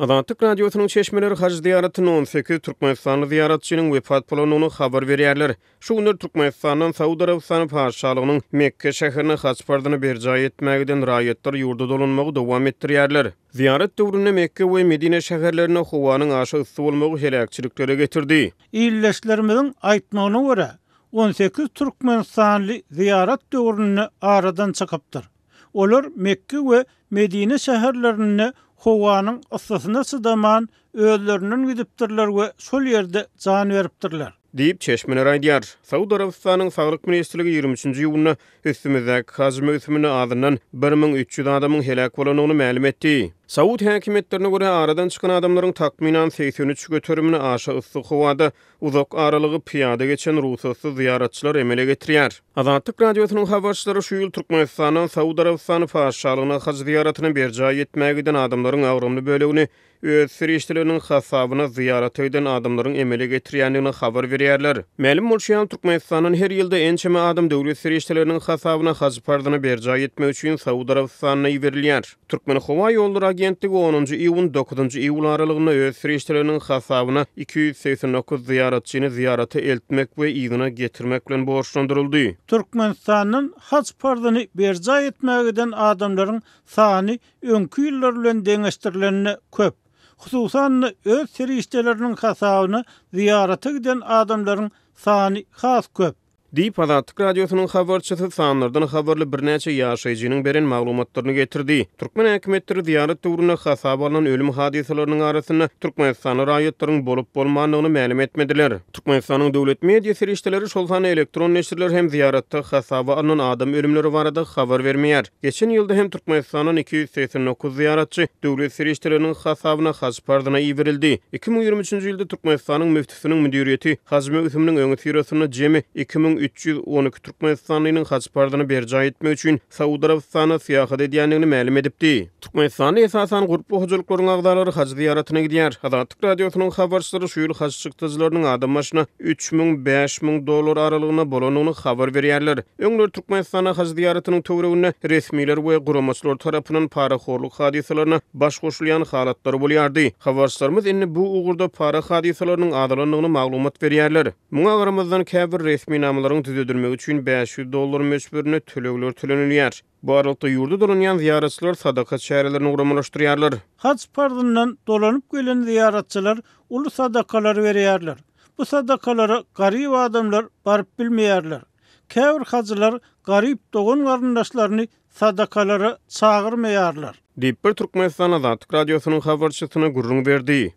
Azatlyk Radiosynyň çeşmeleri haj zyýaratynda 18 türkmenistanly zyýaratçynyň wepat bolandygyny habar berýärler. Şu günler Türkmenistandan Saud Arabystany Patyşalygynyň Mekge şäherine haj parzyny berjaý etmäge giden raýatlar ýurda dolanmagy dowam etdirýärler. Zyýarat döwründe Mekge we Medine şäherlerinde howanyň aşa yssy bolmagy heläkçiliklere getirdi. Ildeşlerimiziň aýtmagyna görä, 18 türkmenistanly zyýarat döwründe aradan çykypdyr. Olar Mekge we Medine şäherlerinde howanyň yssysyna çydaman, özlerinden gidipdirler we şol ýerde jan beripdirler. Diýip, çeşmeler aýdýar. Saud Arabystanyň Saglyk ministrligi 23-nji iýunda üstümizdäki haj möwsüminde azyndan 1300 adamyň heläk bolandygyny mälim etdi. Saud häkimiýetlerine görä, aradan çykan adamlaryň takmynan 83 göterimini aşa yssy howada uzak aralygy pyýada geçen rugsatsyz zyýaratçylar emele getirýär. Azatlyk Radiosynyň habarçylary şu ýyl Türkmenistandan Saud Arabystany Patyşalygyna haj zyýaratyny berjaý etmäge giden adamlaryň agramly bölegini öz serişdeleriniň hasabyna zyýarata giden adamlaryň emele getirýändigini habar berýärler. Mälim bolşy ýaly, Türkmenistandan her ýylda ençeme adam döwlet serişdeleriniň hasabyna haj parzyny berjaý etmek üçin Saud Arabystanyna iberilýär. Türkmenhowaýollary agentligi onunjy iýun, dokuzynjy iýul aralygynda öz serişdeleriniň hasabyna 289 zyýaratçyny zyýarata eltmek we yzyna getirmek bilen borçlandyryldy. Türkmenistandan haj parzyny berjaý etmäge giden adamlaryň sany öňki ýyllar bilen deňeşdirilende köp. Hususan-da, öz serişdeleriniň hasabyna zyýarata giden adamlaryň sany has köp. Diýip, Azatlyk Radiosynyň habarçysy sanlardan habarly birnäçe ýaşaýjynyň beren maglumatlaryny getirdi. Türkmen häkimiýetleri zyýarat döwründe hasaba alnan ölüm hadysalarynyň arasynda türkmenistanly raýatlaryň bolup-bolmandygyny mälim etmediler. Türkmenistanyň döwlet media serişdeleri, şol sanda elektron neşirler hem zyýaratda hasaba alnan adam ölümleri barada habar bermeýär. Geçen ýylda hem Türkmenistandan 289 zyýaratçy döwlet serişdeleriniň hasabyna haj parzyna iberildi. 2023-nji ýylda Türkmenistanyň müftüsiniň müdiriýeti haj möwsüminiň öňüsyrasynda jemi 2312 türkmenistanlynyň haj parzyny berjaý etmek üçin Saud Arabystanyna syýahat edýändigini mälim edipdi. Türkmenistanda esasan gurply hojalyklaryň agzalary haj zyýaratyna gidýär. Azatlyk Radiosynyň habarçylary şu ýyl haj çykdajylarynyň adam başyna 3000, 5000 dollar aralygynda bolandygyny habar berýärler. Öňler Türkmenistanda haj zyýaratynyň töwereginde resmiler we guramaçylar tarapyndan parahorluk hadysalaryna baş goşulýan halatlary bolýardy. Habarçylarymyz indi bu ugurda para hadysalarynyň azalandygyny maglumat berýärler. Muňa garamazdan, käbir resminamalaryň düzedilmegi üçin 500 dollar möçberinde tölegler tölenilýär. Bu aralykda ýurda dolanýan zyýaratçylar sadaka çärelerini guramalaşdyrýarlar. Haj parzyndan dolanyp gelen zyýaratçylar uly sadakalar berýärler. Bu sadakalara garyp adamlar baryp bilmeýärler. Käbir hajylar garyp dogan-garyndaşlaryny sadakalara çagyrmaýarlar. Diýip, bir türkmenistanly Azatlyk Radiosynyň habarçysyna gürrüň berdi.